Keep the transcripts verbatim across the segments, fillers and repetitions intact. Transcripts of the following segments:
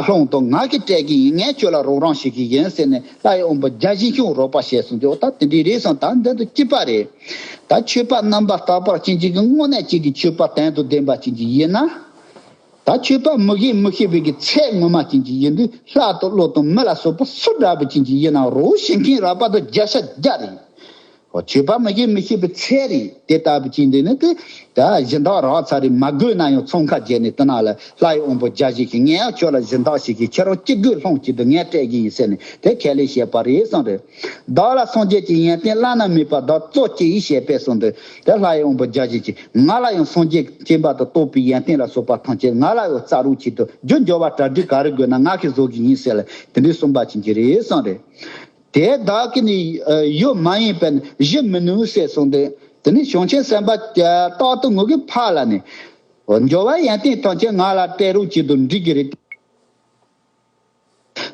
ལྷུང་དང་ང་གིས་སྤྲད་ཀྱི་ཡིན། ངས་ཁྱོད་ལ་རོགས་རམ་བྱེད་ཀྱི་ཡིན་ཟེར་ནས་ལྷ་ཡི་དབང་པོ་བརྒྱ་བྱིན་གྱིས་རོགས་པ་བྱས་སོང་སྟེ། འོ་ད་དེ་འདྲའི་རེད་སོང་། ད་འདི་ཚོ་སྐྱིད་པ་རེད། ད་ཆོས་པ་རྣམ་པར་དག་པ་ཅན་གཅིག་གིས་དངོས་གནས་གཅིག་གི་ཆོས་པ་དོན་དང་ལྡན་པ་ཅན་གཅིག་ཡིན་ན། ད་ཆོས་པ་མི་ཤེས་མི་ཤེས་པའི་གི་ཚད་ངོ་མ་ཅན་གཅིག་ཡིན་དུས། ལྷ་དང་ཀླུ་དང་མི་ལ་སོགས་པ་སུ་འདྲ་པོ་ཅན་གཅིག་ཡིན་ནའང་རོགས་བྱེད་མཁན་རག་པ་དང་བརྒྱ་ཆ་བརྒྱ་རེད། ཨོ། ཆོས་པ་མི་ཤེས་མི་ཤེས་པའི་ཚད་རེད། དེ་ལྟ་བུ་ཅིག་འདི་ནི་དེ་ད་གཞན་དག་རག་ཚར་རེད། མ་དགོས་ན་ཡང་ཚོང་ཁ་བརྒྱབ་ནས་དེ་ན་ལ་ལྷ་ཡི་དབང་པོ་བརྒྱ་བྱིན་གྱིས་ངས་ཡང་ཁྱོད་ལ་གཞན་དག་ཞིག་གིས་ཁྱེད་རང་སྐྱིད་དགོས་ལྷུང་གཅིག་ཏུ་ངས་སྤྲད་ཀྱི་ཡིན་ཟེར་ནས་དེ་ཁས་ལེན་བྱས་པ་རེད་གསུངས་རེད། བདག་ལ་སངས་རྒྱས་ཀྱི་ཡོན་ཏན་བླ་ན་མེད་པ་བདག་སྩོལ་ཅིག་ཞེས་པས་གསུངས་ཏེ། དེ་ལྷ་ཡི་དབང་པོ་བརྒྱ་བྱིན་གྱིས་ང་ལ་ཡང་སངས་རྒྱས་ཀྱི་བསྟན་པ་དང་རྟོགས་པའི་ཡོན་ཏན་ལ་སོགས་པ་ཐམས་ཅད་ང་ལ་ཡང་སྩལ་རོགས་གྱིས་དང་། རྒྱུ་འབྱོར་བ་གྲ་སྒྲིག་ག་རེ་དགོས་ན་ང་གིས་བཟོ་གི་ཡིན་ཟེར་ལ་དེ་འདྲའི་གསུངས་པ་ཅན་གྱི་རེད་གསུངས་རེད། དེ་བདག་གིས་ནི་ཡུལ་མ་ཡིན་པས་ནི་གཞི་མི་ནུས་ཟེར་གསུངས་ཏེ། དེ་ནས་བྱང་ཆུབ་སེམས་དཔའ་རྟག་ཏུ་ངུ་གི་ཕར་ལ་ནི། འབྱོར་བ་ཡོན་ཏན་ཐམས་ཅད་ང་ལ་སྤྲད་རོགས་གྱིས་དང་འགྲིག་གི་རེད།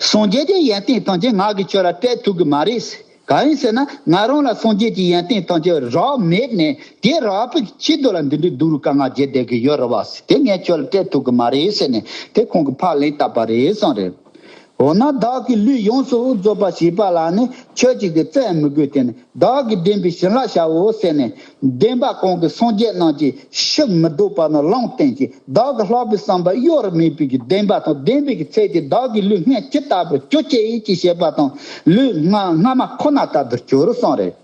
སངས་རྒྱས་ཀྱི་ཡོན་ཏན་ཐམས་ཅད་ང་གིས་ཁྱོད་ལ་སྤྲད་ཐུབ་གི་མ་རེད། གང་ཡིན་ཟེར་ན་ང་རང་ལ་སངས་རྒྱས་ཀྱི་ཡོན་ཏན་ཐམས་ཅད་རག་མེད་ནས། དེ་རག་པའི་ཆེད་དུ་ལ་འདི་འདྲའི་སྡུག་རུས་དཀའ་ངལ་བརྒྱབ་བསྡད་གི་ཡོད་རེད་བ། དེ་ངས་ཁྱོད་ལ་སྤྲད་ཐུབ་གི་མ་རེད་ཟེར་ནས་དེ་ཁོང་གིས་ཕར་ལན་བཏབ་པ་རེད་གསུངས་རེད། འོ་ན་བདག་གི་ལུས་ཡོངས་སུ་རྫོགས་པར་བྱེད་པ་ལ་ནི་ཁྱོད་ཀྱིས་ཀྱི་བཙལ་མི་དགོས་ཏེ་ནི། བདག་གི་བདེན་པའི་བྱིན་རླབས་བྱའོ་ཟེར་ནས། བདེན་པ་གང་གིས་སངས་རྒྱས་རྣམས་ཀྱི་ཕྱིར་མི་ལྡོག་པ་ནི་ལུང་བསྟན་ཅིང་། བདག་གི་ལྷག་པའི་བསམ་པ་གཡོ་རུ་མེད་པའི་གི་བདེན་པ་དང་ལྡན་པའི་གི་ཚད་ཀྱིས་བདག་གི་ལུས་སྔར་ཇི་ལྟ་བུར་གྱུར་ཅིག་ཅེས་བཤད་པ་དང་། ལུས་སྔ་སྔ་མ་ཁོ་ན་ལྟར་དུ་གྱུར་གསུངས་རེད།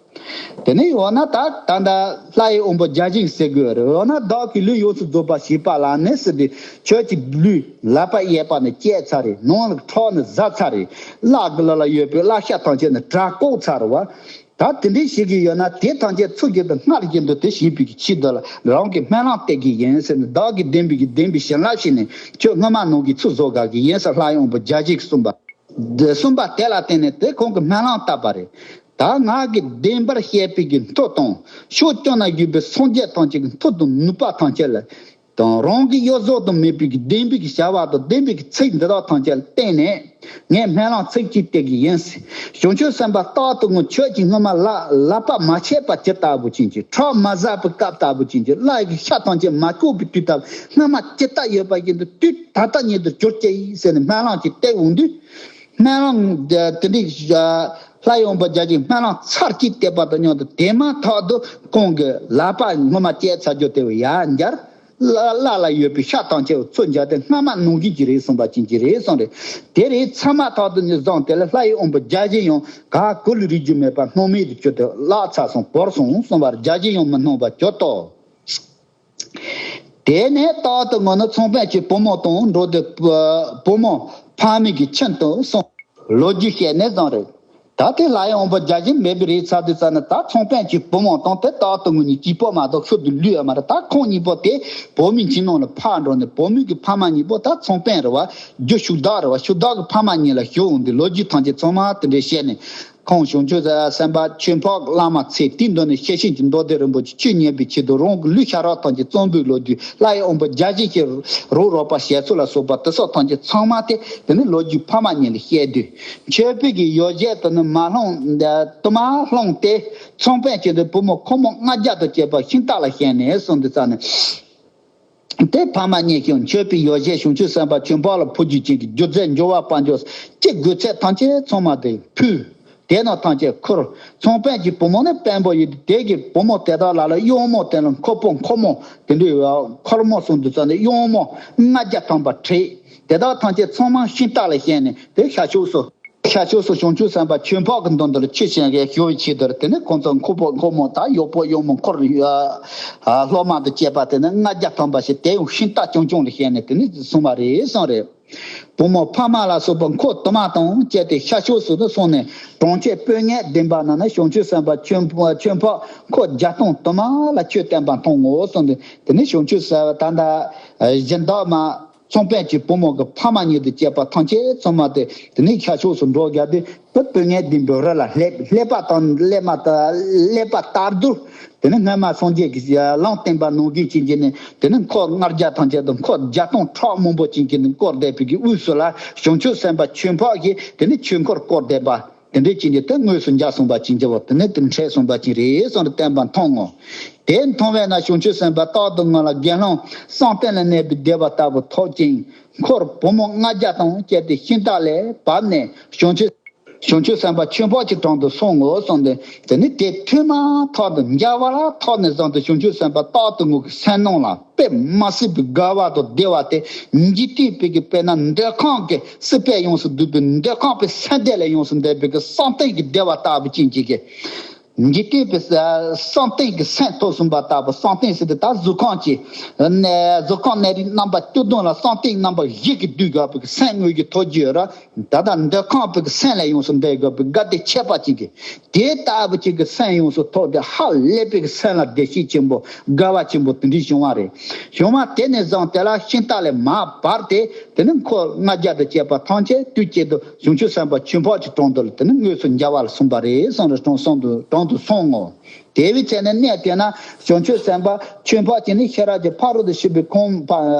དེ་ནས་འོ་ན་ད་ད་ལྟ་ལྷ་ཡི་དབང་པོ་བརྒྱ་བྱིན་ཟེར་དགོས་རེད། འོ་ན་བདག་གི་ལུས་ཡོངས་སུ་རྫོགས་པར་བྱེད་པ་ལ་ནི་ཟེར་དུས། ཁྱོད་ཀྱི་ལུས་ལག་པ་གཡས་པ་ནི་བཅད་ཚར་རེད། ནང་ལ་ཁྲག་ནི་ཟ་ཚར་རེད། བརླ་གི་ལ་ལ་ཡོད་པའི་བརླ་ཤ་ཐམས་ཅད་ནི་གྲ་བཀོག་ཚར་རེད་བ། ད་དེ་འདྲའི་ཞིག་གི་ཡོད་ན་དེ་ཐམས་ཅད་ཚུར་གྱིས་དང་སྔར་བཞིན་དུ་དེ་བྱེད་པའི་ཆེད་དུ་ལ་རང་གི་སྨོན་ལམ་བཏབ་ཀྱི་ཡིན་ཟེར་ནས། བདག་གི་བདེན་པའི་གི་བདེན་པའི་བྱིན་རླབས་ཞིག་ནས་ཁྱོད་སྔ་མ་ནང་གི་ཚུར་བཟོ་དགོས་ཀྱི་ཡིན་ཟེར་ལྷ་ཡི་དབང་པོ་བརྒྱ་བྱིན་གྱིས་གསུངས་པ། འདི་གསུངས་པ་དེ་ལ་བརྟེན་ནས་དེ་ཁོང་གིས་སྨོན་ལམ་བཏབ་པ་རེད། ད་ང་གིས་བདེན་པར་བཤད་པའི་གི་མཐུ་དང་། ཕྱོགས་བཅུ་ན་བཞུགས་པའི་སངས་རྒྱས་ཐམས་ཅད་ཀྱི་མཐུ་དང་ནུས་པ་ཐམས་ཅད་ལ་དང་། རང་གི་གཡོ་ཟོལ་དུ་མེད་པའི་གི་བདེན་པའི་གི་བྱ་བ་དང་བདེན་པའི་གི་ཚིག་འདི་དག་ཐམས་ཅད་ལ་བརྟེན་ནས་ངས་སྨོན་ལམ་ཚིག་གཅིག་བཏབ་ཀྱི་ཡིན། བྱང་ཆུབ་སེམས་དཔའ་རྟག་ཏུ་ངུ་ཁྱོད་ཀྱིས་སྔོན་མ་ལ་ལག་པ་མ་བཅད་པ་ཇི་ལྟ་བུ་ཅན་གྱི། ཁྲག་མ་ཟ་བའི་སྐབས་ལྟ་བུ་ཅན་གྱི། བརླ་གི་ཤ་ཐམས་ཅད་མ་བཀོག་པའི་དུས་ལྟ་བུ། སྔ་མ་ཇི་ལྟར་ཡོད་པ་བཞིན་དུ་དུས་ད་ལྟ་ཉིད་དུ་གྱུར་ཅིག་ཟེར་ནས་སྨོན་ལམ་གཅིག་བཏབ་འོང་དུས། སྨོན་ལམ་དེ་འདྲའི་ལྷ་ཡི་དབང་པོ་བརྒྱ་བྱིན་སྨོན་ལམ་ཚར་གཅིག་བཏབ་པ་དང་མཉམ་དུ་དེ་མ་ཐག་ཏུ་ཁོང་གི་ལག་པ་སྔོན་མ་བཅད་ཚར་རྒྱུ་དེ་ཡར་འབྱར། བརླ་བརླ་ལ་ཡོད་པའི་ཤ་ཐམས་ཅད་ཚུར་འབྱར་ཏེ་སྔ་མ་ནང་བཞིན་གྱི་རེད་གསུངས་པ་ཅན་གྱི་རེད་གསུངས་རེད། དེ་རེད། ཚར་མ་ཐག་ཏུ་ནི་བཟུང་དེ་ལ་ལྷ་ཡི་དབང་པོ་བརྒྱ་བྱིན་ཡང་ག་གུ་ལུས་རིག་རྒྱུ་མེད་པར་སྣང་མེད་དུ་གྱུར་ཏེ་བརླག་ཚར་སོང་། བོར་སོང་གསུངས་པར་བརྒྱ་བྱིན་ཡང་མི་སྣང་བར་གྱུར་ཏོ། དེ་ནས་རྟག་ཏུ་ངུ་ནི་ཚངས་པའི་གི་བུ་མོ་དང་འགྲོགས་ཏེ། བུ་མོ་ཕ་མའི་གི་ཁྱིམ་དུ་སོང་། ལོ་རྒྱུས་བཤད་ནས་བཟུང་རེད། ད་དེ་ལྷ་ཡི་དབང་པོ་བརྒྱ་བྱིན་མེད་པའི་རེད་ཚར་དུས་ཙ་ན། ད་ཚངས་པའི་གི་བུ་མོ་དང་དེ་རྟག་ཏུ་ངུ་གཉིས་གཅིག་པོ་མ་གཏོགས་ཤུལ་དུ་ལུས་ཡོད་མ་རེད། ད་ཁོང་གཉིས་པོ་དེ་བུད་མེད་ཁྱིམ་ནང་ལ་ཕར་འགྲོ་ནས། བུད་མེད་གི་ཕ་མ་གཉིས་པོ་ད་ཚངས་པའི་རེད་བ། རྒྱུ་ཤུག་བདག་རེད་བ། ཤུག་བདག་གི་ཕ་མ་གཉིས་ལ་ཞུ་འོང་དུས་ལོ་རྒྱུས་ཐམས་ཅད་ཚང་མ་དེ་འདྲས་བཤད་ནས། ཁོང་བྱང་ཆུབ་སེམས་དཔའ་ཆོས་འཕགས་བླ་མ་ཚེ་དེའི་མདུན་ནས་ཤེར་ཕྱིན་གྱི་མདོ་སྡེ་རིན་པོ་ཆེ་ཆོས་ཉན་པའི་ཆེད་དུ་རང་གི་ལུས་ཤ་རོགས་ཐམས་ཅད་བཙོང་བའི་ལོ་རྒྱུས། ལྷ་ཡི་དབང་པོ་བརྒྱ་བྱིན་གྱིས་རོགས་རོགས་པ་བྱས་ཚུལ་ལ་སོགས་པ་དེ་སོགས་ཐམས་ཅད་ཚང་མ་དེ་དེ་ནི་ལོ་རྒྱུས་ཕ་མ་གཉིས་ལ་བཤད་དུས། མཆོད་པའི་གི་ཡོ་བྱད་དུ་ནི་མ་ལྷུང་དུ་མ་ལྷུང་སྟེ། ཚངས་པའི་ཆེད་དུ་བུ་མོ་ཁོ་མོ་ལྔ་བརྒྱ་དང་བཅས་པ་ཤིང་རྟ་ལ་བཞོན་ནས་སོང་དུས་ཙ་ནས། དེ་ཕ་མ་གཉིས་ཀྱང་མཆོད་པའི་ཡོ་བྱད་བྱང་ཆུབ་སེམས་དཔའ་ཆོས་འཕགས་ལ་ཕུལ་རྒྱུ་ཅན་གྱི་རྒྱུ་རྫས་འབྱོར་བ་དཔལ་འབྱོར་ཅི་དགོས་ཚད་ཐམས་ཅད་ཚང་མ་དེ་ཕུལ། དེ་རྣམས་ཐམས་ཅད་ཁུར། ཚངས་པའི་གི་བུ་མོ་ནི་དཔོན་པོ་ཡིན་ཏེ། དེ་གི་བུ་མོ་དེ་དག་ལ་ལ་གཡོག་མོ་དེ་ལ་འཁོར་པོ་འཁོར་མོ་དེ་འདྲའི་འཁོར་མོ་སོང་དུས་ཙ་ནས་གཡོག་མོ་ལྔ་བརྒྱ་ཐམ་པ་ཁྲིད། དེ་དག་ཐམས་ཅད་ཚང་མ་ཤིང་རྟ་ལ་བཞོན་ནས་དེ་ཤར་ཕྱོགས་སུ། ཤར་ཕྱོགས་སུ་བྱང་ཆུབ་སེམས་དཔའ་ཆོས་འཕགས་ཀྱི་མདུན་དུ་ལ་ཆོས་བཤད་མཁན་ཞུ་བའི་ཆེད་དུ། དེ་ནས་ཁོང་ཚོ་འཁོར་པོ་འཁོར་མོ་དང་གཡོག་པོ་གཡོག་མོ་འཁོར། ཨ་ཨ་སློབ་མ་དང་བཅས་པ་དེ་ནས་ལྔ་བརྒྱ་ཐམ་པ་ཞིག་དེ་ཡང་ཤིང་རྟ་རྐྱང་རྐྱང་ལ་བཞོན་ནས་དེ་ནས་སོང་བ་རེད་གསུངས་རེད། བུ་མོ་ཕ་མ་ལ་སོགས་པ་འཁོར་དུ་མ་དང་བཅས་ཏེ་ཤར་ཕྱོགས་སུ་དུ་སོང་ནས། གྲོང་ཁྱེར་སྤོས་ངད་ལྡན་པ་ན་ནི་བྱང་ཆུབ་སེམས་དཔའ་ཆོས་ཆོས་འཕགས་འཁོར་བརྒྱ་སྟོང་དུ་མ་ལ་ཆོས་བསྟན་པ་མཐོང་ངོ་གསུངས་ཏེ། དེ་ནས་བྱང་ཆུབ་སེམས་དཔའ་ད་ལྟ་གཞན་དག་མ། ཚངས་པའི་གི་བུ་མོ་གི་ཕ་མ་གཉིས་དང་བཅས་པ་ཐམས་ཅད་ཚང་མ་དེ་དེ་ནས་ཤར་ཕྱོགས་སུ་འགྲོ་བརྒྱབ་སྟེ། དེ་སྤོས་ངད་ལྡན་པའི་རི་ལ་སླེབས། སླེབས་པ་དང་སླེབས་མ་ཐག་སླེབས་པ་ལྟར་དུ། དེ་ནས་སྔོན་མ་སངས་རྒྱས་ཀྱིས་ལུང་བསྟན་པ་ནང་བཞིན་བྱས་ཀྱི་ནས། དེ་ནས་འཁོར་ལྔ་བརྒྱ་ཐམས་ཅད་དང་འཁོར་བརྒྱ་སྟོང་ཕྲག་མང་པོ་ཅན་གྱིས་ནི་བསྐོར་བསྡད་པའི་གི་དབུས་སུ་ལ་བྱང་ཆུབ་སེམས་དཔའ་ཆོས་འཕགས་ཀྱིས་དེ་ནས་ཆོས་འཁོར་བསྐོར་བསྡད་པ། དེ་འདྲའི་ཅན་གྱི་དེ་དངོས་སུ་འཇའ་གསུངས་པ་ཅན་གྱི་བ་དེ་ནི་དེ་འཕྲད་གསུངས་པ་ཅན་རེད་གསུངས་ཏེ་བསྟན་པ་མཐོང་ངོ་། དེ་མཐོང་བས་ན་བྱང་ཆུབ་སེམས་དཔའ་རྟག་ཏུ་ངུ་ལ་དགེ་སློང་བསམ་གཏན་ལ་གནས་པའི་བདེ་བ་ལྟ་བུ་ཐོབ་ཅིང་འཁོར་བུ་མོ་ལྔ་བརྒྱ་དང་བཅས་ཏེ་ཤིང་རྟ་ལས་བབས་ནས་བྱང་ཆུབ་བྱང་ཆུབ་སེམས་དཔའ་ཆོས་འཕགས་ཀྱི་དྲུང་དུ་སོང་ངོ་གསུངས་ཏེ། དེ་ནི་དེ་ཐོས་མ་ཐག་ཏུ་མཇལ་བ་ལ་ཐག་ནས་བཟུང་སྟེ་བྱང་ཆུབ་སེམས་དཔའ་རྟག་ཏུ་ངུ་གི་སེམས་ནང་ལ་དཔེ་མ་སྲིད་པའི་དགའ་བ་དང་བདེ་བ་དེ་འཇིག་རྟེན་པའི་གི་དཔེར་ན་འདོད་ཁམས་ཀྱི་སྲིད་པས་ཡོངས་སུ་བསྡུས་པའི་འདོད་ཁམས་པའི་སེམས་སྡེ་ལས་ཡོངས་སུ་འདས་པའི་གི་བསམ་གཏན་གྱི་བདེ་བ་ལྟ་བུ་ཅན་གྱི་གི་འཇིག་རྟེན་པའི་ས་བསམ་གཏན་གྱི་སེམས་ཐོབ་ཟིན་པ་ལྟ་བུ། བསམ་གཏན་ཟེར་དུས་ད་གཟུགས་ཁམས་ཀྱི་ནས་གཟུགས་ཁམས་གནས་རིགས་རྣམ་པ་བཅུ་བདུན་ལ་བསམ་གཏན་རྣམ་པ་བཞི་གིས་བསྡུས་དགོས་པའི་སེམས་དངོས་ཀྱི་ཐོབ་རྒྱུ་ཡོད་ར། ད་ལྟ་འདོད་ཁམས་པའི་སེམས་ལས་ཡོངས་སུ་འདས་དགོས་པའི་དགའ་བདེ་ཁྱད་པར་ཅན་གྱི་དེ་ལྟ་བུ་ཅིག་གི་སེམས་ཡོངས་སུ་ཐོབ་སྟེ་ཧ་ལས་པའི་སེམས་ལ་བདེ་སྐྱིད་ཆེན་པོ་དགའ་བ་ཆེན་པོ་དེ་འདྲའི་བྱུང་བ་རེད། བྱུང་བ་དེ་ནས་བཟུང་དེ་ལ་ཤིང་རྟ་ལས་མར་བབས་ཏེ་དེ་ནི་འཁོར་ལྔ་བརྒྱ་དང་བཅས་པ་ཐམས་ཅད་དུས་གཅིག་ཏུ་བྱང་ཆུབ་སེམས་དཔའ་ཆོས་འཕགས་ཀྱི་དྲུང་དུ་དེ་ནི་དངོས་སུ་མཇལ་བར་སོང་བ་རེད་གསུངས་རེ་གྲོང་གསུམ་དུ་དྲུང་དུ་སོང་ངོ་། དེ་བས་བྱས་ནས་གནས་དེ་ན་བྱང་ཆུབ་སེམས་དཔའ་ཆོས་འཕགས་ཀྱི་ནི་ཤེས་རབ་ཀྱི་ཕ་རོལ་ཏུ་ཕྱིན་པའི་ཁང་པ་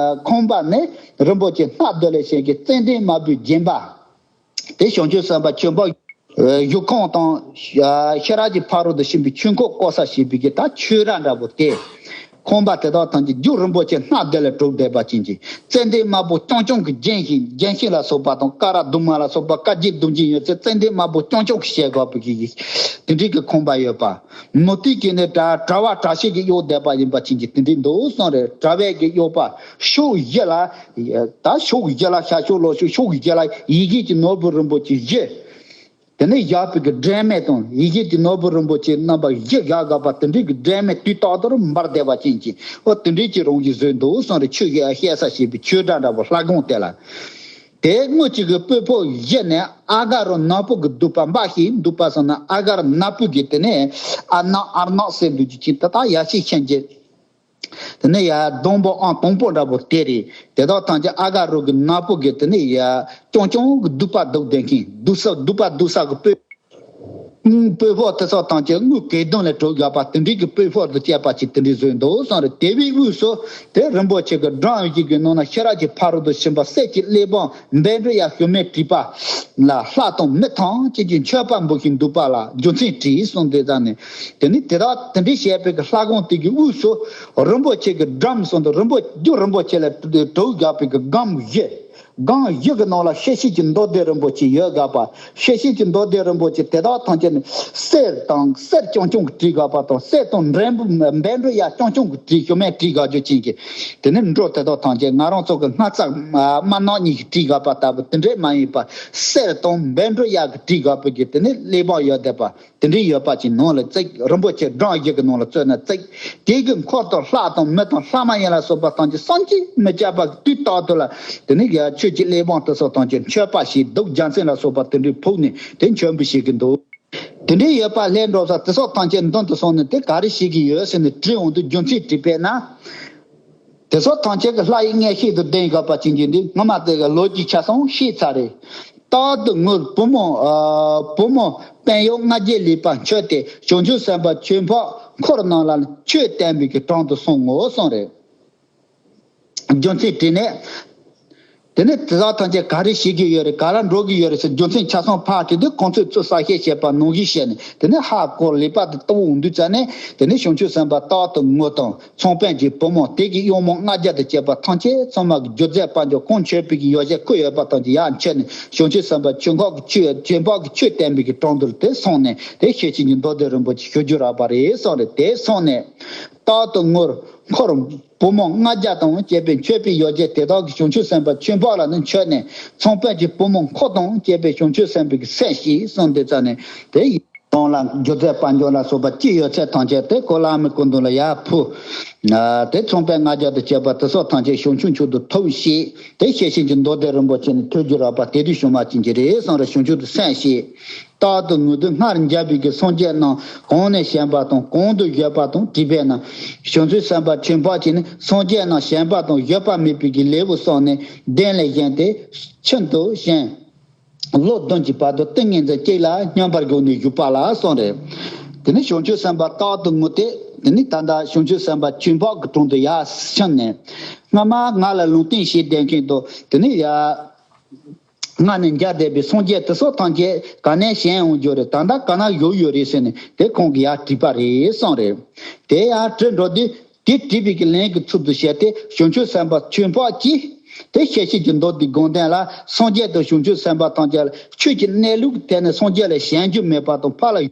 ཁང་པ་ནས་རིན་པོ་ཆེ་སྣ་བདུན་ལས་བྱས་ཀྱི་ཙན་དན་དམར་པོས་བརྒྱན་པ། དེ་བྱང་ཆུབ་སེམས་དཔའ་ཆོས་འཕགས་བཞུགས་ཁང་དང་ཤེས་རབ་ཀྱི་ཕ་རོལ་ཏུ་ཕྱིན་པའི་ཆོས་འཁོར་བསྐོར་ས་ཞེས་པའི་གི་ད་ཆོས་ར་འདྲ་པོ་དེ། ཁང་པ་དེ་དག་ཐམས་ཅད་རྒྱུ་རིན་པོ་ཆེ་སྣ་བདུན་ལས་གྲུབ་བསྡད་པ་ཅན་གྱི་ཙན་དན་དམར་པོ་རྐྱང་རྐྱང་གིས་བརྒྱན་ཞིང་བརྒྱན་ཞིང་ལ་སོགས་པ་དང་ཀ་ར་གདུང་མ་ལ་སོགས་པ་དཀར་བརྒྱད་གདུང་བརྒྱད་ཡོད་ཚད་ཙན་དན་དམར་པོ་རྐྱང་རྐྱང་གིས་བྱས་དགོས་པའི་གི་དེ་འདྲའི་གི་ཁང་པ་ཡོད་པ། མུ་ཏིག་གི་ནི་གྲ་གྲ་བ་གྲ་ཤད་ཀྱིས་གཡོགས་བསྡད་པ་ཡིན་པ་ཅན་གྱི་དེ་འདྲའི་འདུག་གསུངས་རེད། གྲ་བས་ཀྱིས་གཡོགས་པ་ཕྱོགས་བཞི་ལ་ད་ཕྱོགས་བཞི་ལ་ཤར་ཕྱོགས་ལྷོ་ཕྱོགས་ཕྱོགས་བཞི་ལ་ཡེ་ཤེས་ཀྱི་ནོར་བུ་རིན་པོ་ཆེ་བཞི། དེ་ནས་བཞག་པའི་གི་སྒྲོན་མེ་དང་ཡེ་ཤེས་ཀྱི་ནོར་བུ་རིན་པོ་ཆེ་རྣམ་པ་བཞི་བཞག་དགོས་པ་དེ་འདྲའི་གི་སྒྲོན་མེ་དུས་རྟག་ཏུ་འབར་བསྡད་པ་ཅན་གྱི་ཨོ་དེ་འདྲའི་གི་རང་བཞིན་བཟོས་འདུག་གསུངས་རེད། ཆོས་ཀྱི་བཤད་ས་ཞེས་པའི་ཆོས་གྲྭ་འདྲ་པོ་ལྷ་ཁང་དེ་ལ། དེ་དངུལ་གྱི་གི་སྤོས་ཕོར་བཞི་ནས་ཨ་ག་རུ་ནག་པོ་གི་བདུག་པ་འབག་ཞིང་བདུག་པ་སོང་ན་ཨ་ག་རུ་ནག་པོ་གི་དེ་ནས་ཨ་ནག་ཨར་ནག་ཟེར་འདུག་ཅིག་ཅིག་ད་ལྟ་ཡ་ཤི་ཤན་གྱི། དེ་ནས་ཡ་སྡོང་པོ་ཨང་དང་པོ་འདྲ་པོ་དེ་རེད། དེ་དག་ཐམས་ཅད་ཨ་ག་རུ་གི་ནག་པོ་གི་དེ་ནས་ཡ་རྐྱང་རྐྱང་གི་བདུག་པ་བདུག་བསྡད་མཁན་བདུག་ས་བདུག་པ་བདུག་ས་གི་སྤོས། སྤོས་ཕོར་དེ་ཚོ་ཐམས་ཅད་དངུལ་གྱི་གདུང་ལས་གྲུབ་ཡོད་པ་དེ་འདྲའི་གི་སྤོས་ཕོར་དུ་བཅས་པ་ཅིག་དེ་འདྲའི་བཟོས་འདུག་གསུངས་རེད། དེ་བའི་དབུས་སུ་དེ་རིན་པོ་ཆེ་གི་སྒྲོམ་བཞི་གི་ནང་ན་ཤེས་རབ་ཀྱི་ཕ་རོལ་ཏུ་ཕྱིན་པ་གསེར་གྱི་གླེགས་བམ་བཻ་ཌཱུརྱ་ཞུ་མས་བྲིས་པ་ལ་ལྷ་དང་མི་ཐམས་ཅད་ཀྱིས་མཆོད་པ་འབུལ་ཞིང་འདུག་པ་ལ་རྒྱུ་མཚན་དྲིས་གསུངས་ཏེ་ཙང་ནས། དེ་ནི་དེ་དག་དེ་འདྲའི་བཤད་པའི་གི་ལྷ་ཁང་དེ་གི་དབུས་སུ་རིན་པོ་ཆེ་གི་སྒྲོམ་གསུངས་ཏེ་རིན་པོ་རྒྱུ་རིན་པོ་ཆེ་ལས་གྲུབ་ཡོད་པའི་གི་སྒམ་བཞི། སྒང་བཞི་གི་ནང་ལ་ཤེར་ཕྱིན་གྱི་མདོ་སྡེ་རིན་པོ་ཆེ་ཡོད་དགོས་པ། ཤེར་ཕྱིན་གྱི་མདོ་སྡེ་རིན་པོ་ཆེ་དེ་དག་ཐམས་ཅད་ནི་གསེར་དང་གསེར་རྐྱང་རྐྱང་གིས་བྲིས་དགོས་པ་དང་གསེར་དང་འབྲས་བུ་བཻ་ཌཱུརྱ་རྐྱང་རྐྱང་གིས་བྲིས་ཞུ་མས་བྲིས་དགོས་རྒྱུ་ཅན་གྱི་དེ་ནི་འགྲོ་དེ་དག་ཐམས་ཅད་ང་རང་ཚོ་གི་སྔགས་རྩ་དམར་ནག་གཉིས་ཀྱིས་བྲིས་དགོས་པ་ལྟ་བུ་དེ་འདྲས་མ་ཡིན་པ་གསེར་དང་བཻ་ཌཱུརྱ་གིས་བྲིས་དགོས་པའི་གི་དེ་ནི་གླེགས་བམ་ཡོད་བསྡད་པ། དེ་འདྲའི་ཡོད་པ་ཅིག་ནང་ལ་བརྩིགས། རིན་པོ་ཆེ་སྒྲོམ་བཞི་གི་ནང་ལ་བཙོས་ནས་བརྩིགས། དེ་གི་འཁོར་དུ་ལྷ་དང་མི་དང་ལྷ་མ་ཡིན་ལ་སོགས་པ་ཐམས་ཅད་བསམ་གྱིས་མི་ཁྱབ་པ་དུས་རྟག་ཏུ་ལ་དེ་ནི་ཡ་ཆོས་ཀྱི་གླེགས་བམ་དེ་ཚོ་ཐམས་ཅད་མཆོད་པ་ཞིག་བདུག་རྒྱལ་མཚན་ལ་སོགས་པ་དེ་འདྲའི་ཕུལ་ནས་དེ་མཆོད་འབུལ་བྱེད་ཀྱི་འདུག་དེ་འདྲའི་ཡོད་པ་ལྷས་འགྲོ་ས་དེ་ཚོ་ཐམས་ཅད་མདུན་དུ་སོང་ནས་དེ་ག་རེ་བྱེད་ཀྱི་ཡོད་ཟེར་ནས་དྲིས་འོང་དུས་རྒྱུ་མཚན་དྲིས་པས་ན། དེ་ཚོ་ཐམས་ཅད་ཀྱི་ལྷ་ཡི་མངོན་ཤེས་དུ་ལྡན་དགོས་པ་ཅན་གྱི་འདི་སྔ་མ་དེ་གི་ལོ་རྒྱུས་ཆ་ཚང་ཤེས་ཚར་རེད། རྟག་ཏུ་ངུར་བུ་མོ་ཨ་བུ་མོ་དཔོན་གཡོག་ལྔ་བརྒྱས་ལེགས་པར་མཆོད་དེ་བྱང་ཆུབ་སེམས་དཔའ་ཆོས་འཕགས་འཁོར་རྣམས་ལ་ཆོས་བསྟན་པའི་གི་དྲུང་དུ་སོང་ངོ་གསུངས་རེད། རྒྱུ་མཚན་དྲིས་ནས། དེ་ནས་དེ་དག་ཐམས་ཅད་ག་རེ་བྱེད་ཀྱི་ཡོད་རེད་ག་ལ་འགྲོ་གི་ཡོད་རེད་ཟེར་རྒྱུ་མཚན་ཆ་ཚང་ཕར་དྲིས་དུས་ཁོང་ཚོས་ཚུར་གསལ་བཤད་བྱས་པ་ནང་བཞིན་བྱས་ནས་དེ་ནས་ཧ་གོ་ལེགས་པར་དུ་རྟོགས་འོང་དུས་ཙ་ནས་དེ་ནས་བྱང་ཆུབ་སེམས་དཔའ་རྟག་ཏུ་ངུ་དང་། ཚོང་དཔོན་གྱི་བུ་མོ་དེ་གི་གཡོག་མོ་ལྔ་བརྒྱ་དང་བཅས་པ་ཐམས་ཅད་ཚང་མ་གི་རྒྱུ་རྫས་དཔལ་འབྱོར་གང་མཆོད་པའི་གི་ཡོ་བྱད་བཀོད་ཡོད་པ་ཐམས་ཅད་ཡར་མཆོད་ནས་བྱང་ཆུབ་སེམས་དཔའ་ཆོས་འཕགས་ཀྱི་ཆོས་ཆོས་འཕགས་ཀྱི་ཆོས་བསྟན་པའི་གི་དྲུང་དུ་དེ་སོང་ནས་དེ་ཤེར་ཕྱིན་གྱི་མདོ་སྡེ་རིན་པོ་ཆེ་ཞུ་རྒྱུ་རག་པ་རེད་གསུངས་རེད། དེ་སོང་ནས་རྟག་ཏུ་ངུར་འཁོར་བུ་མོ་ལྔ་བརྒྱ་དང་བཅས་པས་མཆོད་པའི་ཡོ་བྱད་དེ་དག་གིས་བྱང་ཆུབ་སེམས་དཔའ་ཆོས་འཕགས་ལ་ནི་མཆོད་ནས་ཚོང་དཔོན་གྱི་བུ་མོ་འཁོར་དང་བཅས་པས་བྱང་ཆུབ་སེམས་དཔའི་གི་སེམས་ཤིག་གསུངས་དེ་ཙ་ནས་དེ་ཡི། གང་ལ་རྒྱུ་རྫས་དཔལ་འབྱོར་ལ་སོགས་པ་ཅི་ཡོད་ཚད་ཐམས་ཅད་དེ་ཁོ་བླ་མའི་སྐུ་མདུན་ལ་ཡར་ཕུལ། དེ་ཚོང་དཔོན་ལྔ་བརྒྱ་དང་བཅས་པ་དེ་སོགས་ཐམས་ཅད་བྱང་ཆུབ་མཆོག་ཏུ་ཐུགས་བཞེས་ཏེ་ཤེར་ཕྱིན་གྱི་མདོ་སྡེ་རིན་པོ་ཆེ་ནས་ཐོས་རྒྱུ་རག་པ་དེ་དུས་བྱུང་བ་ཅན་གྱི་རེད་གསུངས་རེ་བྱང་ཆུབ་ཏུ་སེམས་བསྐྱེད། རྟག་ཏུ་ངུ་དུས་སྔར་མཇལ་བའི་གི་སངས་རྒྱས་རྣམས་གང་ནས་བྱོན་པ་དང་གང་དུ་བཞུད་པ་དང་དྲིས་པས་ན། བྱང་ཆུབ་སེམས་དཔའ་ཆོས་འཕགས་ཀྱིས་ནི་སངས་རྒྱས་རྣམས་བྱོན་པ་དང་བཞུད་པ་མེད་པའི་གི་ལེའུ་གསུངས་ནས་གདན་ལས་བཞེངས་ཏེ་ཁྱིམ་དུ་བཞེངས། ལོ་བདུན་གྱི་བར་དུ་ཏིང་ངེ་འཛིན་གཅིག་ལ་མཉམ་པར་བཞུགས་ནས་བཞུགས་པ་ལ་གསུངས་རེད། དེ་ནས་བྱང་ཆུབ་སེམས་དཔའ་རྟག་ཏུ་ངུ་སྟེ་དེ་ནས་ད་ལྟ་བྱང་ཆུབ་སེམས་དཔའ་ཆོས་འཕགས་ཀྱི་དྲུང་དུ་ཡར་ཕྱིན་ནས་སྔ་མ་ང་ལ་ལུང་བསྟན་བྱས་བསྡད་མཁན་དུ་དེ་ནས་ཡར་ སྔ་ནས་མཇལ་བསྡད་པའི་སངས་རྒྱས་དེ་ཚོ་ཐམས་ཅད་ག་ནས་བྱོན་འོང་རྒྱུ་རེད། ད་ལྟ་ག་ན་བཞུགས་ཡོད་རེད་ཟེར་ནས་དེ་ཁོང་གིས་ཡར་དྲིས་པ་རེད་གསུངས་རེད། དེ་ཡར་དྲིས་འགྲོ་དུས་དེ་དྲིས་པའི་གི་ལན་གྱི་ཚུལ་དུ་བྱས་ཏེ་བྱང་ཆུབ་སེམས་དཔའ་ཆོས་འཕགས་ཀྱིས་དེ་ཤེར་ཕྱིན་གྱི་མདོ་སྡེའི་དགོངས་དོན་ལ་སངས་རྒྱས་དང་བྱང་ཆུབ་སེམས་དཔའ་ཐམས་ཅད་ལ་ཆོས་ཀྱི་གནས་ལུགས་དེ་ནི་སངས་རྒྱས་ལ་ཞེན་རྒྱུ་མེད་པ་དང་ཕར་ལ།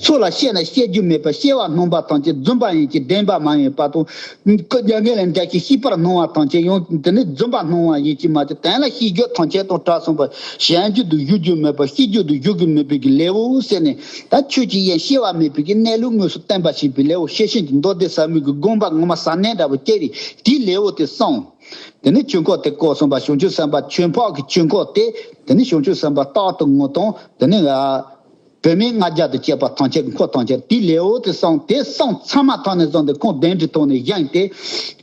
ཚུར་ལ་ཤེས་ན་ཤེས་རྒྱུ་མེད་པར་ཤེས་པར་སྣང་བ་ཐམས་ཅད་རྫུན་པ་ཡིན་གྱི་བདེན་པ་མ་ཡིན་པ་དང་། སྐུ་རྒྱ་ངན་ལས་འདས་ཤིང་ཤེས་པར་སྣང་བ་ཐམས་ཅད་ཡང་དེ་ནི་རྫུན་པ་སྣང་བ་ཡིན་གྱི་མ་གཏོགས་དོན་ལ་ཤེས་རྒྱུ་ཐམས་ཅད་དང་བྲལ་སོང་བ། ཞེན་རྒྱུ་དང་གཞོལ་རྒྱུ་མེད་པར་ཤེས་རྒྱུ་དང་གཞོལ་རྒྱུ་མེད་པའི་གི་ལེའུ་ཟེར་ནས་ད་ཆོས་ཀྱི་དབྱིངས་ཤེས་པ་མེད་པའི་གི་གནས་ལུགས་དངོས་སུ་བསྟན་པ་ཞེས་པའི་ལེའུ་ཤེར་ཕྱིན་གྱི་མདོ་སྡེ་ཟབ་མོའི་གི་དགོངས་པ་ངོ་མ་ཟབ་གནད་འདྲ་བོ་སྐྱེས་རེད། དེའི་ལེའུ་དེ་གསུངས། དེ་ནས་ཆོས་འཁོར་དེ་བསྐོར་སོང་བ། བྱང་ཆུབ་སེམས་དཔའ་ཆོས་འཕགས་ཀྱི་ཆོས་འཁོར་དེ་དེ་ནས་བྱང་ཆུབ་སེམས་དཔའ་རྟག་ཏུ་ངུ་དང་དེ་ནས་བུད་མེད་ལྔ་བརྒྱ་དང་བཅས་པ་ཐམས་ཅད་ཀྱི་འཁོར་ཐམས་ཅད་དེའི་ལེའུ་དེ་གསུངས། དེ་གསུངས་ཚར་མ་ཐག་ནས་བཟུང་སྟེ་ཁོང་གདན་འདྲེན་ཐོག་ནས་བཞེངས་ཏེ་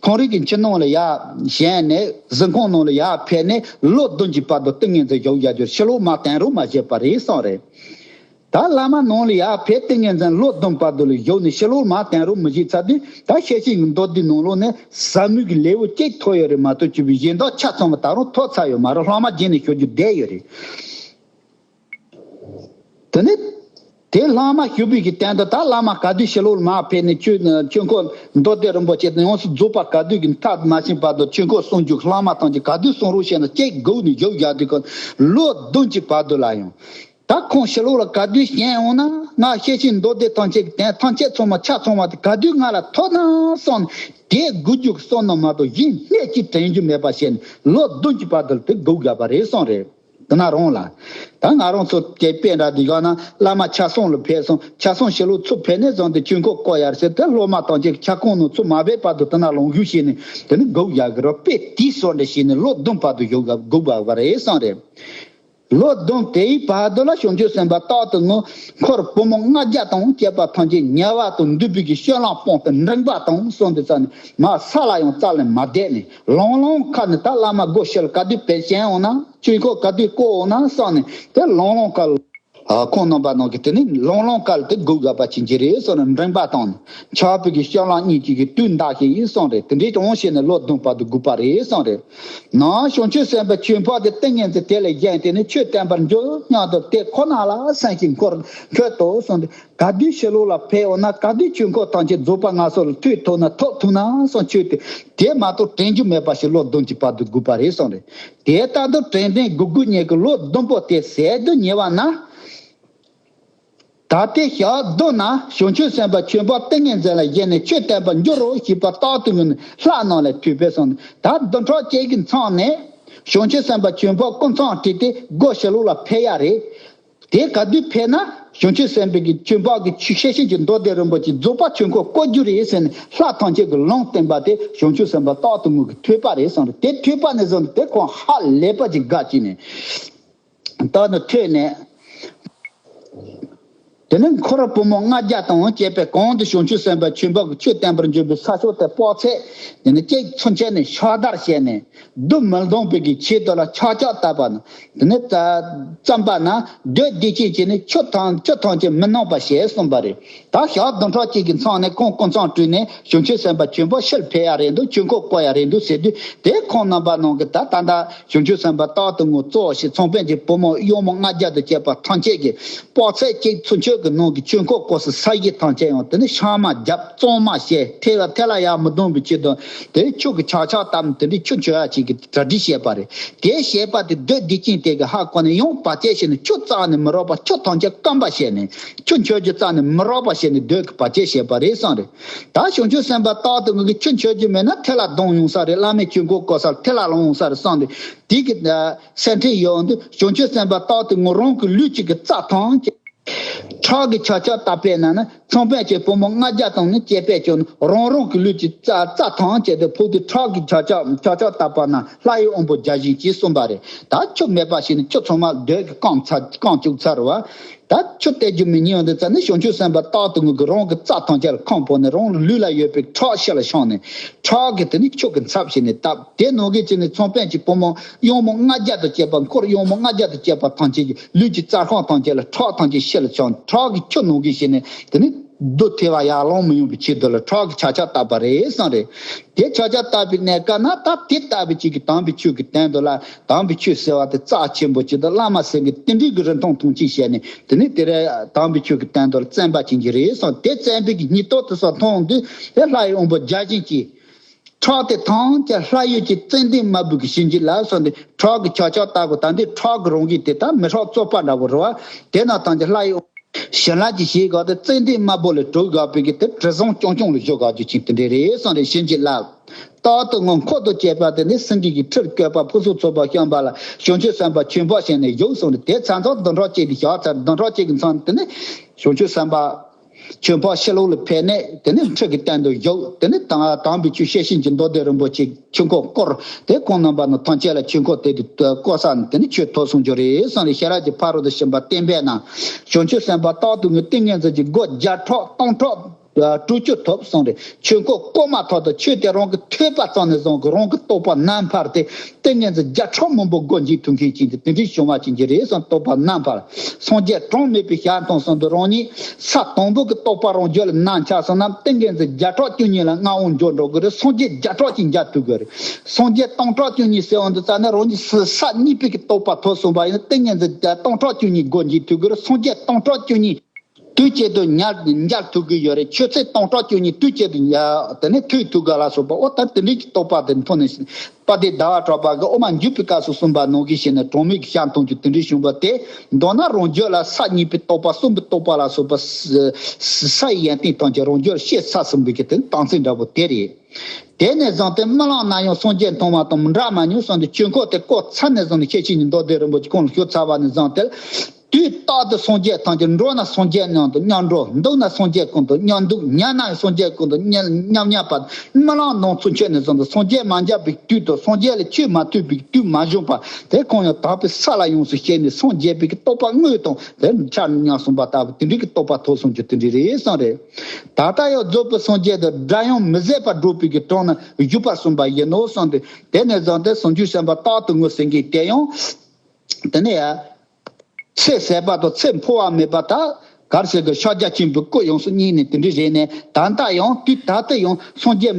ཁོང་རང་གི་ཁྱིམ་ནང་ལ་ཡར་བཞེངས་ནས་གཟིམ་ཁང་ནང་ལ་ཡར་ཕེབས་ནས་ལོ་བདུན་གྱི་བར་དུ་ཏིང་ངེ་འཛིན་བཞུགས་ཡག་རྒྱུར་ཕྱི་ལོགས་མར་དོན་རུང་མ་བྱས་པ་རེད་གསུངས་རེད། ད་བླ་མ་ནང་ལ་ཡར་ཕེབས་ཏིང་ངེ་འཛིན་ལོ་བདུན་བར་དུ་ལ་བཞུགས་ནས་ཕྱི་ལོགས་མར་དོན་རུང་མི་བྱེད་ཚར་དུས་ད་ཤེར་ཕྱིན་གྱི་མདོ་སྡེའི་ནང་ལོགས་ནས་ཟབ་མོའི་གི་ལེའུ་གཅིག་ཐོབ་ཡོད་རེད་མ་གཏོགས་ཆོས་པའི་གཞན་དག་ཆ་ཚང་བ་ད་རུང་ཐོབ་ཚར་ཡོད་མ་རེད། ལྷག་མ་རྗེས་ནས་ཞུ་རྒྱུ་བསྡད་ཡོད་རེད། དེ་ནས་དེ་ལྷག་མ་ཞུ་བའི་གི་སྟེང་དུ་ད་བླ་མ་ག་དུས་ཕྱི་ལོགས་ལ་མར་ཕེབས་ནས་ཆོས་ཆོས་འཁོར་མདོ་སྡེ་རིན་པོ་ཆེ་དང་ཡོངས་སུ་རྫོགས་པ་ག་དུས་ཀྱི་མཐར་མ་ཕྱིན་བར་དུ་ཆོས་འཁོར་གསུང་རྒྱུ་ལྷག་མ་ཐམས་ཅད་ག་དུས་གསུང་རོགས་བྱས་ན་གཅིག་སྒུག་ནས་བཞུགས་བཞག་དུས་ཀྱང་ལོ་བདུན་གྱི་བར་དུ་ལ་ཡང་། ད་ཁོང་ཕྱི་ལོགས་ལ་ག་དུས་བྱོན་འོང་ན་ང་ཤེར་ཕྱིན་མདོ་སྡེ་ཐམས་ཅད་ཀྱི་དོན་ཐམས་ཅད་ཚང་མ་ཆ་ཚང་བ་དེ་ག་དུས་ང་ལ་ཐོབ་ན་བསམ་ནས་དེ་སྒུག་རྒྱུ་བསམ་ནོ་མ་གཏོགས་གཞན་སྣེ་གཅིག་དྲན་རྒྱུ་མེད་པ་བྱས་ནས་ལོ་བདུན་གྱི་བར་དུ་དེ་སྒུག་བཞག་པ་རེད་གསུངས་རེད། དེ་ན་རང་ལ། ད་ང་རང་ཚོ་སྐད་དཔེ་འདྲ་འདི་བཞག་ན་བླ་མ་ཆ་གསུམ་ལ་ཕེབས་སོང་། ཆ་གསུམ་ཕྱི་ལོགས་ཚུར་ཕེབས་ནས་བཟུང་སྟེ་ཆོས་འཁོར་བསྐོར་ཡག་ཟེར་དེ་སློབ་མ་ཐམས་ཅད་ཆ་ཁང་ནང་ཚུར་མ་ཕེབས་བར་དུ་དེ་ན་ལོངས་སྤྱོད་བྱས་ནས་དེ་ནི་སྒུག་བཞག་གི་རེད། དཔེ་དེའི་བཟོ་འདྲ་བྱས་ནས་ལོ་བདུན་བར་དུ་བཞུགས་སྒུག་བཞག་པ་རེད་གསུངས་རེད། ལོ་བདུན་དེའི་བར་དུ་ལ་བྱང་ཆུབ་སེམས་དཔའ་རྟག་ཏུ་ངུ་འཁོར་བུ་མོ་ལྔ་བརྒྱ་དང་བཅས་པ་ཐམས་ཅད་ཉེ་བ་དང་འདུས་པའི་གི་སྤྱོད་ལམ་སྤངས་ཏེ་མགྲིན་པ་དང་གསུངས་ཏེ་ཙ་ནས་མར་ས་ལ་ཡང་རྩ་ལས་མ་བསྡད་ནས་ལང་ལང་ཁ་ནས་ད་བླ་མ་སྒོ་ཕྱི་ལ་ག་དུས་ཕེབས་བྱོན་འོང་ན་ཆོས་འཁོར་ག་དུས་བསྐོར་འོང་ན་བསམ་ནས་དེ་ལང་ལང་ཁ་ལ་ཁོང་རྣམ་པ་རྣམས་ཀྱིས་དེ་ནི་ལང་ལང་ཁ་ལ་དེ་སྒུག་དགོས་པ་ཅི་འདྲ་རེད་གསུངས་ནས་མགྲིན་པ་དང་ཕྱག་དཔེ་གི་སྤྱོད་ལམ་གཉིས་ཀྱི་གི་དུས་འདའ་ཞིག་ཡིན་གསུངས་རེད། དེ་འདྲའི་གྱོང་བྱས་ནས་ལོ་བདུན་བར་དུ་སྒུག་པ་རེད་གསུངས་རེད། ནང་བྱང་ཆུབ་སེམས་དཔའ་ཆོས་འཕགས་དེ་ཏིང་ངེ་འཛིན་དེ་ལ་བཞེངས་ཏེ་ནི་ཆོས་བསྟན་པར་འགྱུར་སྙམ་དུ་དེ་ཁོ་ན་ལ་སེམས་ཀྱི་འཁོར་འཁོར་དོ་གསུངས་ཏེ་ག་དུས་ཕྱི་ལོགས་ལ་ཕེབས་འོང་ན་ག་དུས་ཆོས་འཁོར་ཐམས་ཅད་རྫོགས་པ་སྔ་སོ་ལ་ཐུག་ཐུབ་ན་ཐོབ་ཐུབ་ན་གསུངས་ཆོས་དེ་དེ་མ་གཏོགས་དྲན་རྒྱུ་མེད་པ་ཞིག་ལོ་བདུན་གྱི་བར་དུ་སྒུག་པ་རེད་གསུངས་རེད། དེ་ལྟར་དུ་དྲན་དྲན་སྒུག་སྒུག་ཉལ་གི་ལོ་བདུན་པོ་དེ་ཟད་དུ་ཉེ་བ་ན། ད་ལྟའི་ཞག་བདུན་ན་བྱང་ཆུབ་སེམས་དཔའ་ཆོས་འཕགས་ཏིང་ངེ་འཛིན་ལ་བཞེངས་ནས་ཆོས་བསྟན་པར་འགྱུར་རོ་ཞེས་པ་རྟག་ཏུ་ངུས་ནས་ལྷ་རྣམས་ལ་ཐོས་པས་གསུངས་ནས་ད་བདུན་ཕྲག་གཅིག་གི་མཚམས་ནས་བྱང་ཆུབ་སེམས་དཔའ་ཆོས་འཕགས་སྐུ་མཚམས་བྲིས་ཏེ་སྒོ་ཕྱི་ལོགས་ལ་ཕེབས་ཡ་རེད། དེ་ག་དུས་ཕེབས་ན་བྱང་ཆུབ་སེམས་དཔའི་གི་ཆོས་འཕགས་ཀྱི་ཆོས་ཤེར་ཕྱིན་གྱི་མདོ་སྡེ་རིན་པོ་ཆེ་རྫོགས་པ་ཆོས་འཁོར་བསྐོར་རྒྱུ་རེད་ཟེར་ནས་ལྷ་ཐམས་ཅད་ཀྱིས་ལུང་བསྟན་པ་དེ་བྱང་ཆུབ་སེམས་དཔའ་རྟག་ཏུ་ངུས་ཀྱིས་ཐོས་པ་རེད་གསུངས་རེད། དེ་ཐོས་པ་ནས་བཟུང་སྟེ་ཁོང་ཧ་ལས་པ་ཅིག་དགའ་བྱས་ནས། རྟག་ཏུ་ཐོས་ནས། དེ་ནས་འཁོར་བུ་མོ་ལྔ་བརྒྱ་དང་བཅས་པས་གང་དུ་བྱང་ཆུབ་སེམས་དཔའ་ཆོས་འཕགས་ཀྱི་ཆོས་བསྟན་པར་འགྱུར་བའི་ས་ཕྱོགས་དེར་དཔག་ཚད་དེ་ནི་གཅིག་ཚུན་ཆད་ནས་ཕྱག་བདར་བྱས་ནས་སྡུག་མི་གཏོང་བའི་གི་ཆེད་དུ་ལ་ཕྱག་ཕྱག་བཏབ་པ་ན་དེ་ནི་བརྩམས་པ་ན་བདུད་སྡིག་ཅན་གྱིས་ནི་ཆུ་ཐམས་ཆུ་ཐམས་ཅད་མི་སྣང་བར་བྱས་གསུངས་པ་རེད། ད་ཞག་བདུན་ཕྲག་གཅིག་གི་མཚམས་ནས་ཁོང་སྐུ་མཚམས་བྲིས་ནས་བྱང་ཆུབ་སེམས་དཔའ་ཆོས་འཕགས་ཕྱིར་ཕེབས་ཡ་རེད་འདུག་ཆོས་འཁོར་བསྐོར་ཡ་རེད་འདུག་ཟེར་དུས་དེ་ཁོང་རྣམ་པ་རྣམས་ཀྱིས་ད་ད་ལྟ་བྱང་ཆུབ་སེམས་དཔའ་རྟག་ཏུ་ངུ་གཙོ་བོ་ཞིག་ཚངས་པས་ཀྱི་བུ་མོ་གཡུང་མོ་ལྔ་བརྒྱ་དང་བཅས་པ་ཐམས་ཅད་ཀྱིས་དཔག་ཚད་གཅིག་ཚུན་ཆད་ཀྱི་ནང་གི་ཆོས་འཁོར་བསྐོར་སའི་ས་གཞི་ཐམས་ཅད་ཡང་དེ་ནི་ཤང་མ་བརྒྱབ་གཙང་མ་བྱས་ཐལ་ལ་ཐལ་ལ་ཡར་མི་ལྡང་བའི་ཆེད་དུ་དེ་ཆུ་གི་ཆག་ཆག་བཏབ་ནས་དེ་འདྲའི་ཆུ་མཆོད་ཡ་ཅིག་གི་གྲ་སྒྲིག་བྱས་པ་རེད། དེ་བྱས་པ་དེ་བདུད་སྡིག་ཅན་དེ་གིས་ཧ་གོ་ནས་ཡང་བར་ཆད་བྱས་ནས་ཆུ་རྩ་ནས་མི་རག་པ་ཆུ་ཐམས་ཅད་སྐམ་པ་བྱས་ནས་ཆུ་མཆོད་རྒྱུ་རྩ་ནས་མི་རག་པ་བྱས་ནས་བདུད་ཀྱིས་བར་ཆད་བྱས་པ་རེད་གསུངས་རེད། ད་བྱང་ཆུབ་སེམས་དཔའ་རྟག་ཏུ་ངུས་ཀྱིས་ཆུ་མཆོད་རྒྱུ་མེད་ན་ཐལ་ལ་ལྡང་ཡོང་ས་རེད། བླ་མའི་ཆོས་འཁོར་བསྐོར་ས་ལ་ཐལ་ལ་ལངས་ཡོང་ས་རེད་བསམ་སྟེ་དེ་གི་སེམས་ཁྲལ་ཡོང་དུས་བྱང་ཆུབ་སེམས་དཔའ་རྟག་ཏུ་ངུས་རང་གི་ལུས་གཅིག་གི་རྩ་ཐམས་ཅད་ཁྲག་གི་ཆག་ཆག་བཏབ་པས་ན་ནི་ཚངས་པས་ཀྱི་བུ་མོ་ལྔ་བརྒྱ་དང་ནི་བཅས་པས་ཀྱང་རང་རང་གི་ལུས་ཀྱི་རྩ་རྩ་ཐམས་ཅད་དུ་ཕོག་སྟེ་ཁྲག་གི་ཆག་ཆག་ཆག་ཆག་བཏབ་པ་ན་ལྷ་ཡི་དབང་པོ་བརྒྱ་བྱིན་གྱིས་གསུངས་པ་རེད། ད་ཆུ་མེད་པ་ཞིག་ནི་ཆུ་ཚང་མ་བདུད་ཀྱིས་སྐམ་ཚར་སྐམ་བཅུག་ཚར་བ། ད་ཆུ་སྟེར་རྒྱུ་མི་ཉན་འདི་ཙ་ནི་བྱང་ཆུབ་སེམས་དཔའ་རྟག་ཏུ་ངུས་ཀྱིས་རང་གི་རྩ་ཐམས་ཅད་ལ་ཁམས་ཕོག་ནས་རང་ལུས་ལ་ཡོད་པའི་ཁྲག་ཕྱི་ལ་ཤོར་ནས་ཁྲག་གིས་དེ་ནི་ཆུ་གི་མཚམས་བྱས་ནས་བཏབ། དེ་ནང་གི་ཅི་ནི་ཚངས་པས་ཀྱི་བུ་མོ་གཡུང་མོ་ལྔ་བརྒྱ་དང་བཅས་པ་འཁོར་གཡུང་མོ་ལྔ་བརྒྱ་དང་བཅས་པ་ཐམས་ཅད་ཀྱི་ལུས་ཀྱི་རྩ་ཁམས་ཐམས་ཅད་ལ་ཁྲག་ཐམས་ཅད་ཕྱི་ལ་ཤོར་ནས་ཁྲག་གི་ཆུ་ནང་གི་བྱས་ནས་དེ་ནི། སྡུག་ཐེབས་པ་ཡར་ལོངས་མི་ཡོང་བའི་ཆེད་དུ་ལ་ཁྲག་གི་ཆག་ཆག་བཏབ་པ་རེད་གསུངས་རེད། དེ་ཆག་ཆག་བཏབ་པའི་གནས་སྐབས་ན་ད་དེ་ལྟ་བུ་ཅིག་གི་དམ་པའི་ཆོས་ཀྱི་སྟེང་དུ་ལ་དམ་པའི་ཆོས་ཟེར་བ་དེ་རྩ་ཆེན་པོ་ཅིག་དང་བླ་མ་ཟེར་མཁན་དེ་འདྲའི་གི་རིན་ཐང་མཐོང་ཆེན་བྱས་ནས་དེ་ནས་དེ་རེད་དམ་པའི་ཆོས་ཀྱི་སྟེང་དུ་ལ་བཙན་པ་ཅན་གྱི་རེད་གསུངས། དེ་བཙན་པའི་གི་སྙིང་སྟོབས་དེ་ཚོ་མཐོང་དུས་དེ་ལྷ་ཡི་དབང་པོ་བརྒྱ་བྱིན་གྱིས། ཁྲག་དེ་ཐམས་ཅད་ལྷ་ཡུལ་གྱི་ཙན་དན་དམར་པོ་གི་བྱིན་གྱིས་བརླབས་སོང་སྟེ་ཁྲག་གི་ཆག་ཆག་ལྟ་བུ་ད་འདི་ཁྲག་གི་རང་བཞིན་དེ་ད་མི་ཁྲག་བཙོག་པ་འདྲ་བོ་རེད་བ། དེ་ན་ཐམས་ཅད་ལྷ་ཡི་བྱིན་རླབས་ཀྱི་ཞིང་ག་དེ་ཙན་དན་དམར་པོ་ལས་གྲུབ་དགོས་པའི་གི་དེ་དྲི་བཟང་རྐྱང་རྐྱང་ལ་བཞུགས་དགོས་རྒྱུ་ཅན་དེ་འདྲ་རེད་གསུངས་རེད། བྱིན་གྱིས་བརླབས། རྟག་ཏུ་ངུ་འཁོར་དང་བཅས་པ་དེ་ནི་སེང་གེ་གི་ཁྲིར་བཀོད་པ་ཕུན་སུམ་ཚོགས་པ་བཤམས་པ་ལ་བྱང་ཆུབ་སེམས་དཔའ་ཆོས་འཕགས་བྱས་ནས་བཞུགས་གསུངས་རེད། དེ་ཚ་མཚམས་བདུན་ཕྲག་གཅིག་ལ་བཞག་ཚར། བདུན་ཕྲག་གཅིག་གི་མཚམས་དེ་ནི་བྱང་ཆུབ་སེམས་དཔའ་ཆོས་འཕགས་ཕྱི་ལོགས་ལ་ཕེབས་ནས་དེ་ནས་ཁྲི་གི་སྟེང་དུ་བཞུགས། དེ་ནས་དང་དམ་པའི་ཆོས་ཤེར་ཕྱིན་གྱི་མདོ་སྡེ་རིན་པོ་ཆེ་ཆོས་འཁོར་བསྐོར། དེ་ཁོང་རྣམ་པ་ནི་ཐམས་ཅད་ལ་ཆོས་འཁོར་དེ་དུས་བསྐོར་ས་ནས་དེ་ནས་ཆོས་ཐོབ་སོང་རྒྱུ་རེད་གསུངས་ནས་ཤེས་རབ་ཀྱི་ཕ་རོལ་ཏུ་ཕྱིན་པ་བསྟན་པའི་ནང་བྱང་ཆུབ་སེམས་དཔའ་རྟག་ཏུ་ངུ་ཏིང་ངེ་འཛིན་གྱི་སྒོ་བརྒྱ་ཕྲག་སྟོང་ཕྲག་དྲུག་ཅུ་ཐོབ་གསུངས་རེད། ཆོས་འཁོར་བསྐོར་མ་ཐག་ཏུ་ཆོས་དེ་རང་གིས་ཐོས་པ་ཙམ་ནས་བཟུང་གི་རང་གི་རྟོགས་པ་ནམ་འཕར་ཏེ་ཏིང་ངེ་འཛིན་བརྒྱ་ཕྲག་མང་པོ་སྒོ་འབྱེད་ཐུབ་མཁན་ཅན་དེ་དེ་འདྲའི་བྱུང་བ་ཅན་གྱི་རེད་གསུངས། རྟོགས་པ་ནམ་འཕར། སངས་རྒྱས་གྲངས་མེད་པའི་ཞལ་མཐོང་གསུངས་འདུག་རང་ཉིད་ས་དང་པོ་གི་རྟོགས་པ་རང་རྒྱུད་ལ་ནམ་འཆར་སོང་ན་ཏིང་ངེ་འཛིན་བརྒྱ་ཕྲག་བཅུ་གཉིས་ལ་མངའ་དབང་འབྱོར་འགྲོ་གི་རེད། སངས་རྒྱས་བརྒྱ་ཕྲག་ཅིག་མཇལ་ཐུབ་གི་རེད། སངས་རྒྱས་སྟོང་ཕྲག་བཅུ་གཉིས་ཟེར་བ་འདི་ཙམ་ནས་རང་ཉིད་ས་གཉིས་པའི་གི་རྟོགས་པ་ཐོབ་སོང་བ་ཡིན་ན་ཏིང་ངེ་འཛིན་སྟོང་ཕྲག་བཅུ་གཉིས་སྒོ་འབྱེད་ཐུབ་གི་རེད། སངས་རྒྱས་སྟོང་ཕྲག་བཅུ་གཉིས་དུས་གཅིག་ཏུ་མཇལ་མཇལ་ཐུབ་ཀྱི་ཡོད་རེད། ཆོས་ཚན་སྟོང་ཕྲག་བཅུ་གཉིས་དུས་གཅིག་ཏུ་མཇལ་དེ་ནས་ཐོས་ཐུབ་ག་ལ་སོགས་པ་འོ་ད་དེ་འདྲའི་གི་རྟོགས་པ་དེ་མཐོང་ནས་དཔལ་ལྡན་ཟླ་བ་གྲགས་པ་གི་དབུ་མ་འཇུག་པའི་སྐབས་སུ་གསུངས་པ་ནང་བཞིན་བྱས་ནས་གྲངས་མེད་ཀྱི་ཞལ་མཐོང་རྒྱུ་དེ་འདྲའི་བྱུང་བ་དེ་མདོར་ན་རང་རྒྱུད་ལ་ས་གཉིས་པའི་རྟོགས་པ་གསུམ་པའི་རྟོགས་པ་ལ་སོགས་པ་ས་ས་ཡི་ཡོན་ཏན་ཐམས་ཅད་རང་རྒྱུད་ལ་སྐྱེས་ཚར་ཟིན་པའི་གི་དེ་རྟགས་མཚན་འདྲ་པོ་དེ་རེད། དེ་ནས་བཟུང་སྟེ་རྨི་ལམ་ན་ཡང་སངས་རྒྱས་མཐོང་བ་དང་མི་འདྲ་མ་མྱོང་གསུངས་ཏེ་ཆོས་འཁོར་དེ་བསྐོར་ཚར་ནས་བཟུང་ནས་ཤེར་ཕྱིན་གྱི་མདོ་སྡེ་རིན་པོ་ཆེ་ཁོང་ལ་ཞུ་ཚར་བ་ནས་བཟུང་སྟེ། དུས་རྟག་ཏུ་སངས་རྒྱས་ཐམས་ཅད་འགྲོ་ན་སངས་རྒྱས་མཉམ་དུ་མཉམ་འགྲོ། འདུག་ན་སངས་རྒྱས་ཀུན་ཏུ་མཉམ་འདུག་ཉལ་ན་ཡང་སངས་རྒྱས་ཀུན་ཏུ་མཉམ་མཉམ་ཉལ་བ། རྨི་ལམ་ནང་ཚུན་ཆད་ནས་བཟུང་སྟེ་སངས་རྒྱས་མ་མཇལ་བའི་དུས་དང་སངས་རྒྱས་ལ་ཆོས་མ་ཐོས་པའི་དུས་མ་བྱུང་བ་དེ་ཁོང་ཡང་དག་པའི་ས་ལ་ཡོངས་སུ་གཤེགས་ནས་སངས་རྒྱས་པའི་གི་རྟོགས་པ་དངོས་དང་དེ་ཆ་མཉམ་གསུངས་པ་ལྟ་བུ་དེ་འདྲའི་གི་རྟོགས་པ་ཐོབ་སོང་རྒྱུ་དེ་འདྲའི་རེད་གསུངས་རེད། ད་ལྟ་ཡང་རྫོགས་པའི་སངས་རྒྱས་དང་སྒྲ་དབྱངས་མི་ཟད་པར་སྒྲོགས་པའི་གི་གྲངས་ན་བཞུགས་པར་གསུངས་པ་ཡིན་ནོ་གསུངས་ཏེ། དེ་ནས་བཟུང་སྟེ་བྱང་ཆུབ་སེམས་དཔའ་རྟག་ཏུ་ངུ་ཟེར་མཁན་དེ་ཡང་། དེ་ནས་ཡང་། ཚེ་ཟད་པ་དང་ཚེ་འཕོ་བ་མེད་པ་དག་གར་ཞིག་གི་ཕྱག་རྒྱ་ཆེན་པོའི་སྐུ་ཡོངས་སུ་བརྙེས་ནས་དེ་འདྲ་རེད་ནས་ད་ལྟ་ཡང་དུས་ད་ལྟ་ཡང་སངས་རྒྱས་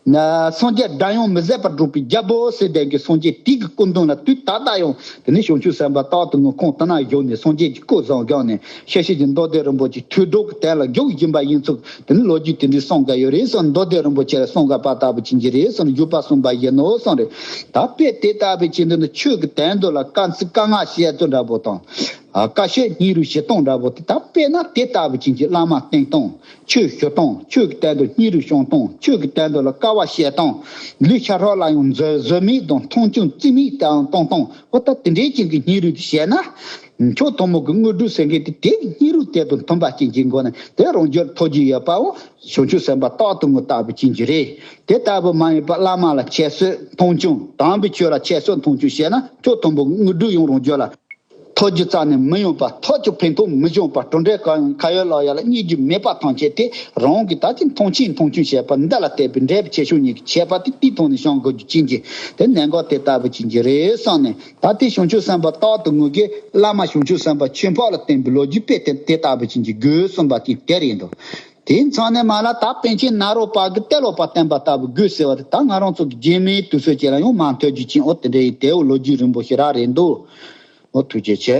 སངས་རྒྱས་སྒྲ་དབྱངས་མི་ཟད་པར་སྒྲོགས་པའི་རྒྱལ་པོ་ཟེར་ལྡན་གྱི་སངས་རྒྱས་དེ་གི་སྐུ་མདུན་ལ་དུས་ད་ལྟ་ཡང་དེ་ནས་བྱང་ཆུབ་སེམས་དཔའ་རྟག་ཏུ་ངུ་ཁོང་དེ་ན་བཞུགས་ནས་སངས་རྒྱས་ཀྱི་སྐུ་བཟང་བཞག་ནས་ཤེར་ཕྱིན་གྱི་མདོ་སྡེ་རིན་པོ་ཆེ་ཐོས་གྲོལ་གྱི་དོན་ལ་འཇུག་བཞིན་པ་ཡིན་ཚུལ། དེ་ནི་ལོ་རྒྱུས་དེ་འདྲའི་གསུང་ག་ཡོད་རེད་གསུངས། མདོ་སྡེ་རིན་པོ་ཆེ་ལ་གསུང་ག་པ་ལྟ་བུ་ཅན་གྱི་རེད་གསུངས། བཞུགས་པ་གསུངས་པ་ཡིན་ནོ་གསུངས་རེད། ད་དཔེ་དེ་ལྟ་བུ་ཅན་དུ་ནི་ཆོས་ཀྱི་དོན་དུ་ལ་དཀའ་ཚིགས་དཀའ་ངལ་བཤད་ཚུལ་འདྲ་པོ་དང་། ཨ་དཀའ་སྤྱད་སྙིང་རུས་ཞིག་གཏོང་འདྲ་པོ་དེ་ད་དཔེར་ན་དེ་ལྟ་བུ་ཅན་གྱི་བླ་མ་བསྟེན་སྟངས། ཆོས་ཞུ་སྟངས། ཆོས་ཀྱི་དོན་དུ་སྙིང་རུས་སྐྱོང་སྟངས། ཆོས་ཀྱི་དོན་དུ་ལ་དཀའ་བ་སྤྱད་སྟངས། ལུས་ཤ་ཁྲག་ལ་ཡང་འཛུལ་འཛུལ་མེད་དང་མཐོང་ཆུང་བརྩི་མེད་དང་གཏོང་སྟངས། འོ་ད་དེ་འདྲའི་ཅན་གྱི་སྙིང་རུས་དེ་བཤད་ན། མཆོག་ཐུན་མོང་གི་དངོས་གྲུབ་ཟེར་མཁན་དེ་དེ་སྙིང་རུས་དེ་དང་མཐུན་པ་ཅན་གྱི་སྒོ་ནས་དེ་རང་རྒྱུད་ཐོབ་རྒྱུ་ཡོད་པའོ། བྱང་ཆུབ་སེམས་དཔའ་རྟག་ཏུ་ངུ་ལྟ་བུ་ཅན་གྱི་རེད། དེ་ལྟ་བུ་མ་ཡིན་པར་བླ་མ་ལ་ཁྱད་གསོད་མཐོང་ཆུང་། དམ་པའི་ཆོས་ལ་ཁྱད་གསོད་མཐོང་ཆུང་བྱས་ན་མཆོག་ཐུན་མོང་གི་དངོས་གྲུབ་ཡང་རང་རྒྱུད་ལ་ཐོབ་རྒྱུ་རྩ་ནས་མི་ཡོང་པ། ཐོབ་ཀྱང་ཕན་ཐོགས་མི་འབྱུང་བ། གྲུབ་འབྲས་གང་ཡང་ཁ་ཡོད་ལག་ཡོད་ལ་རྙེད་རྒྱུ་མེད་པ་ཐམས་ཅད་དེ་རང་གི་ད་ཅི་མཐོང་ཆེན་མཐོང་ཆུང་བྱས་པ་འདི་ལ་བརྟེན་པའི་འབྲས་བུ་ཆེ་ཆུང་གཉིས་ཀྱི་ཁྱད་པར་དེ་དེའི་ཐོག་ནས་བྱུང་དགོས་རྒྱུ་ཅན་གྱི་དེ་གནད་འགག་དེ་ལྟ་བུ་ཅན་གྱི་རེད་བསམ་ནས། ད་དེ་བྱང་ཆུབ་སེམས་དཔའ་རྟག་ཏུ་ངུ་གིས་བླ་མ་བྱང་ཆུབ་སེམས་དཔའ་ཆོས་འཕགས་ལ་བསྟན་པའི་ལོ་རྒྱུས་དཔེ་དེ་དེ་ལྟ་བུ་ཅན་གྱི་དགོས་གསུངས་པ་དེ་དེ་རེད་འདུག་དེའི་མཚམས་ནས་མ་ལ་ད་པཎ་ཆེན་ནཱ་རོ་པ་གིས་ཏེ་ལོ་པ་བསྟན་པ་ལྟ་བུ་དགོས་ཟེར་བ་དེ་ད་ང་རང་ཚོ་གི་རྗེས་མའི་དུས་ཚོད་ཅིག་ལ་ཡང་མ་མཐུན་རྒྱུ་ཅན་འོ་དེ་འདྲ་ཡིན། དེའོ་ལོ་རྒྱུས་རིང་པོ་ཞེ་དྲག་རེད་འདུག་འོ་ཐུགས་རྗེ་ཆེ།